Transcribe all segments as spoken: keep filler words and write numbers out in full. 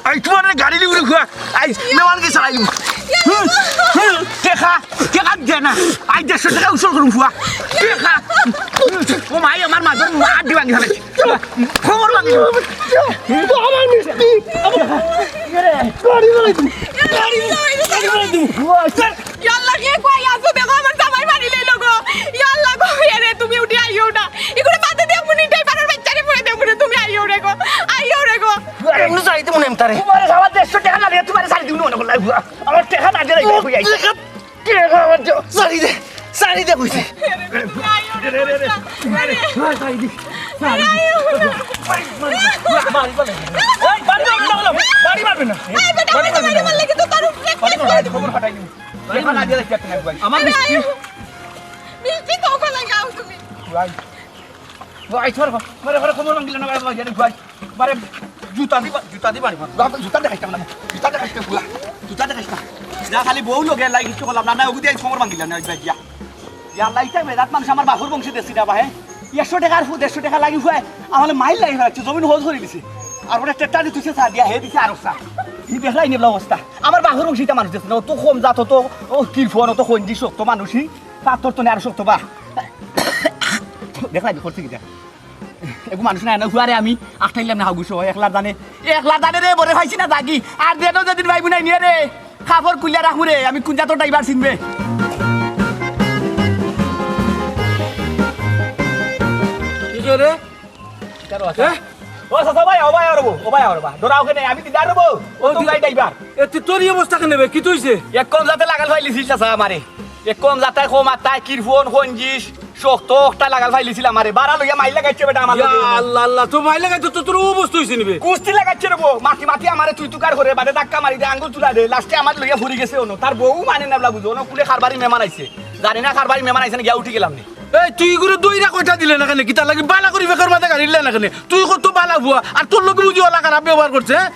আই তোমার গাড়ি লিবো রে ফুয়া। আই মেওয়ান কি চালাই লিবো। হুম, হুম, টেকা, টেকা দে না। আই দেড়শো টেকা উসুল করুম ফুয়া। টেকা। ও মাই, আমার মাথার মার দিবা কি হবে? খবর মাগি। আমার মিষ্টি। গাড়ি বানাই দিবি। গাড়ি বানাই দিবি। ইয়াল্লা, কে কই আছো? দেখো, আমার জামাই মারি লইলো গো। ইয়াল্লা গো, এরে, তুমি উঠি আইও না। এগুলো বাদে দেখমু নি, ড্রাইভারের বাচ্চারে পড়ে দেখমু নি, তুমি আইও রে গো। আইও রে গো। এমনি যাইতে মনে এমতারে। তোমার সারা দেড়শো টেকা না দিয়ে তোমার সারি দিবি মনে করলাই ফুয়া। আমার টেকা না দিলে ফুয়া। টেকা আমার দে, সারি দে, সারি দে কইছি। মারি, মারি, মারি। এই, বাড়ি মারবে না, বাড়ি মারবে না। এই বেটা, বাড়ি মারবে না। মারলে কিন্তু তোর উপরে খবর ফাটাই দিবি। টেকা না দিলে একটা টেকা ফুয়া। আমার মিষ্টি। মিষ্টি তো ওখানে যাও তুমি। ফুয়া। ভাই, তোর ঘরে, ঘরে খবর ভাঙিল না, ভাই, ভাই, ভাই। বারে জুতা দিবা, জুতা দিবা নি, বাবা। বাবা, জুতা দেখাইতাম না, জুতা দেখাইতাম, ফুয়া। জুতা দেখাইতাম। যা খালি বউ লগে লাই কিছু করলাম না, না, ওগুদি আইজ খবর ভাঙিল না, ভাই, যা। ইয়া, লাইতা বেদাত মানুষ আমার বাপর বংশে দেশি না, বা, হ্যাঁ? একশো টেকার ফু-, দেড়শো টেকা লাগি ফুয়ায়, আমার মাইল লাগি ফেলাচ্ছে, জমিন হোজ করে দিছে। আর ওরা ট্রেক্টর দিয়ে তুইছে চা দিয়া, হে দিছে আরো চা। ই দেখলাই নিবলা অবস্থা। আমার বাপর বংশে ইতা মানুষ দেশি না, অত কম জাত, অত, ও, কিরফন, অত খঞ্জি শক্ত মানুষই, পাথর তো নেই আরো শক্ত বা। দেখলাই, করছে কিতা? এগু মানুষ না, এনে হুয়ারে আমি আটকাইলাম না, হাগুসো, একলা জানে, একলা জানে রে, বরে খাইছি না জাগি। আর যেন যেদিন ভাই বুনাই নিয়ে রে, কাপড় খুলিয়া রাখবো রে, আমি কোন জাতর ড্রাইভার চিনবে? কি করে? হ্যাঁ? ও চাচা ভাই, ও ভাই, আর বউ, ও ভাই, আর বা। ডরাও কেনে, আমি দিদার বউ। ও ও তো দি- গাড়ি ড্রাইভার। এ, তুই তোর এই অবস্থা কেনে বে? কি তুইছে? এক কম জাতে লাগাল ফাইলিছিল চাচা আমারে। এক কম জাতায়, কম আতায়, কিরফন, খঞ্জিস, শক্ত, অকটা লাগাল ফাইলিছিল আমারে। বাড়া লইয়া মাইল লাগাইছে বেটা আমার ইয়া লগে। আল্লাহ, আল্লাহ, তো মাইল লাগাইতো তো তোর অবস্থা হইছে নিবে। কুস্তি লাগাইছে রে বউ। মাটি মাটি আমারে তুই তুকার করে, বাদে ধাক্কা মারি দে, আঙ্গুল তুলা দে। লাস্টে আমার লইয়া ফুরি গেছে অনো। তার বউ মানে না বলা বুঝো। অনো কুলে কারবারি মেহমান আইছে। জানি না কারবারি মেহমান আইছে না, গিয়া উঠি গেলাম নি। এই, তুই করে দইরা কইটা দিলে না কেনে? কিতা লাগি বালা করি বেকার মাথা গাড়ি দিলে না কেনে? তুই কত বালা ফুয়া, আর তোর লগে বুঝি ওলা খারাপ ব্যবহার করছে, হ্যাঁ?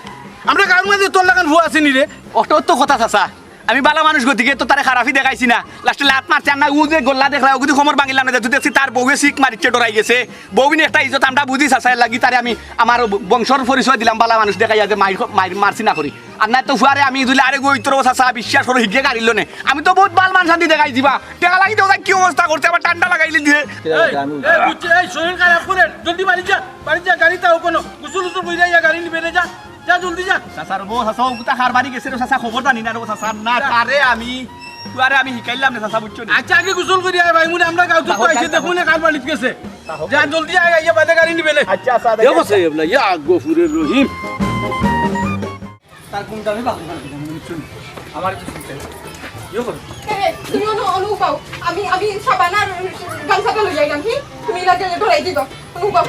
আমরা গাঁওর মাঝে তোর লাখান ফুয়া আছে নি রে? অত তো কথা চাচা। আমি বালা মানুষ গতিকে তো তারে খারাপই দেখাইছি না। লাস্টে লাত মারছে, আর না ও যে গল্লা দেখলা, ওগুদি খবর ভাঙিলাম না, যে তুই দেখছি তার বউয়ে শিক মারিচ্ছে, ডরাই গেছে। বউবিন একটা ইজ্জত আমরা বুঝি চাচা, এর লাগি তারে আমি আমার বংশর পরিচয় দিলাম, বালা মানুষ দেখাইয়া যে মাইর, মাইর মারছি না করি। আর না তো ফুয়ারে আমি দুলে আরে গই তোর চাচা বিশ্বাস করো হিগে গাড়িল নে। আমি তো বহুত বাল মান শান্তি দেখাই দিবা। টেকা লাগি তো কি অবস্থা করছে, আবার ঠান্ডা লাগাইলে দিয়ে। এই, এই, বুঝছি, এই শরীর খারাপ করে, জলদি বাড়ি যা, বাড়ি যা, গাড়ি তাও কোনো, গোসল উসল কইরা ইয়া গাড়ি নিবে রে, যা, যা জলদি যা। চাচার বউ, চাচা, ও কোথা কার বাড়ি গেছে রে, চাচা, খবর জানি না রে, ও চাচা, না, যা। তারে আমি, তুই আরে আমি হিকাইলাম না, চাচা, বুঝছো নি? আচ্ছা, আগে গোসল করি আয় ভাই, মুনে আমরা গাঁও তো চাচা, আইছে, চাচা। দেখুন না কার বাড়িত গেছে। চাচা। যা জলদি আয়, আইয়া বাদে গাড়ি নিবে নে। আচ্ছা, আচ্ছা, দেখো চাচা। সে এবলা, ইয়া গফুরে রহিম। তার কোনটা আমি বাকি পারবো না, আমি বুঝছো না। আমার একটু চিন্তা হচ্ছে। ইয়ে করো। এ, তুমি অনু, অনু পাও। আমি, আমি সাবান আর গামছাটা লই আইলাম, কি? তুমি ইলা গেলে ধরাই দিবা। অনু পাও।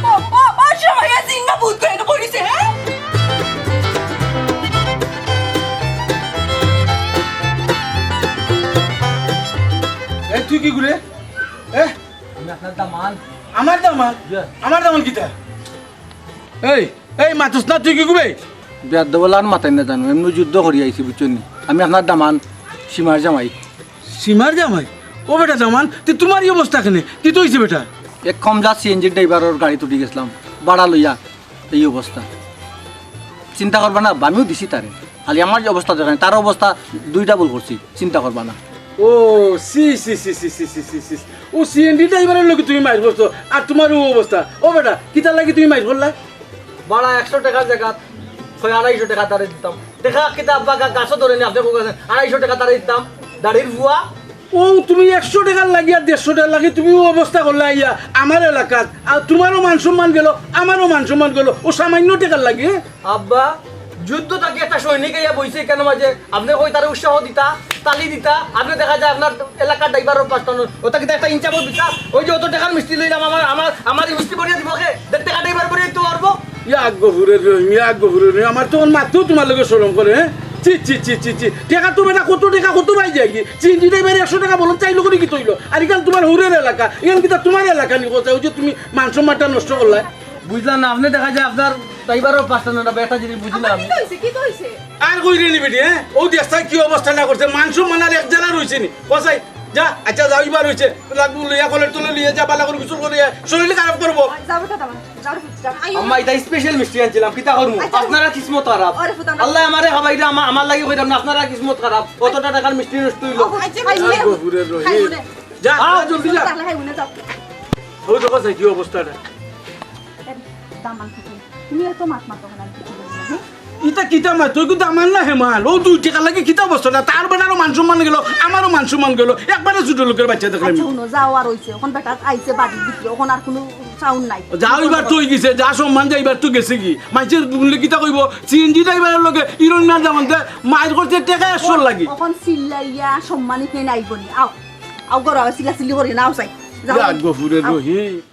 ও, ও, ও, সময় আছে, ইন্না ভূত করে পড়িছে, হ্যাঁ? এ, তুই কি করে? এ? আমি আপনার দামান। আমার দামান? ইয়া। আমার দামান কিতা? এই, এই মাতুস না, তুই কি করে? বেয়াদব লান মাতাই না জানো, এমনি যুদ্ধ করি আইছি, বুঝছো নি? আমি আপনার দামান, সীমার জামাই। সীমার জামাই? ও বেটা দামান, তুই তোমার এই অবস্থা কেনে? কি তো হইছে বেটা? এক কম যা সিএনজি ড্রাইভারর গাড়ি তুটি গেছিলাম, ভাড়া লইয়া। এই অবস্থা। চিন্তা করবা না, আমিও দিছি তারে। খালি আমার যে অবস্থা দেখেন, তার অবস্থা দুই ডাবল করছি, চিন্তা করবা না। ও, সি, সি, সি। ও সিএনজি ড্রাইভারর লগে তুমি মাইর করছো, আর তোমার ও অবস্থা। ও বেটা, কিতার লাগি তুমি মাইর করলা? ভাড়া একশো টেকার জাগাত ছয় আড়াইশো টেকা তারে দিতাম। টেকা কিতা আব্বা গা-, গাছও ধরে নি, আপনি কোন গাছে? আড়াইশো টেকা তারে দিতাম, দাড়ির ফুয়া। ও, তুমি একশো টেকার লাগি আর দেড়শো টেকার লাগি তুমি ও অবস্থা করলা আইয়া আমার এলাকাত। আর তোমারও মান সম্মান গেল, আমারও মান সম্মান গেল, ও সামান্য টেকার লাগি। আব্বা, যুদ্ধ থাকি একটা সৈনিক আইয়া বইছে কেন মাঝে? আপনি কই তারে উৎসাহ দিতা, তালি দিতা, আপনি দেখা যায় আপনার এলাকার ড্রাইভারর পাঁচটা নয়, ওটা কিন্তু একটা ইনচাপও দিতা। ওই যে অত টেকার মিষ্টি লইলাম, আমার, আমার, আমার এই মিষ্টি ভরিয়া দিব কে? দেড় টেকা ড্রাইভার ভরিয়া দিতে পারবো? ইয়া গফুরের রহিম, ইয়া গফুরের রহিম, আমার তো অখন মাততেও তুমার লগে শরম করে, হে? ছি, ছি, ছি, ছি, ছি। টেকা তো বেটা কত টেকা কত পাই যায় কি? সিএনজি ড্রাইভারে একশো টেকা বললাম, চাইলো করি কিতা অইলো? আর ইখান তুমার হুরর এলাকা, ইখান কিতা তুমার এলাকা নি? কথা অউ যে তুমি মান সম্মানটা নষ্ট করলায়। বুঝলাম না, আপনে দেখা যায় আপনার ড্রাইভারও পাঁচটা না, বেটা জিনিস বুঝি না আমি। কিতা অইছে? কিতা অইছে? আর কইরে নি বেটি, হে? অউ দেখছায় কি অবস্থা না করছে, মান সম্মান আর এক জানা রইছে নি। কসাই, যা, আচ্ছা যাও, ইবার অইছে। লাগবো লইয়া কলের তলে লইয়া যা, বালা করি গোসল করিয়া, শরীর খারাপ করবো। যাও বেটা, যাও। যাও রে পুত, যাও। আইও। আম্মা, ইটা স্পেশাল মিষ্টি আনছিলাম, কিতা করমু? আচ্ছা। আপনারা কিসমত খারাপ। ওরে পুত, আমরা আল্লায় আমারে খাবাইরা, আমা-, আমার লাগি কইরাম না, আপনারা কিসমত খারাপ। অত টেকার মিষ্টি নষ্ট অইলো। আচ্ছা, খাইও রে। গফুরের রহিম। খাইও রে। যা, যাও, জলদি যা। তাহলে খাইও না, যাও। অউ দেখো চাই কি অবস্থাটা। এ, দামান ফুটি, তুমি এত মাত মাতো কেনে? আমি কিছু বুঝি না, হ্যাঁ? ইতা কিতা মাত? তুই কিন্তু আমার না হেমান। অউ দুই টেকার লাগি কিতা অবস্থাটা? তার বেটারও মান সম্মান গেলো, আমারও মান সম্মান গেলো। একবারে ছোট লোকের বাচ্চা দেখলাম। আচ্ছা, হুনো, যাও আর অইছে। অখন বেটা আইছে বাড়ির ভিতরে, অখন আর কুনু সাউন্ড নাই। যাও, ইবার তো অইগেছে, যা সম্মান যা, ইবার তো গেছেগি। মাইনষে হুনলে কিতা কইবো? সিএনজি ড্রাইভারর লগে হিরোইন না যেমন দে, মাইর করছে টেকা একশোর লাগি। অখন চিল্লাইয়া সম্মানী কেনে আইবো নি? আও, আও, ঘরো আও, চিল্লাচিল্লি করিও না, আও চাই। যাও। ইয়া গফুরের রহিম।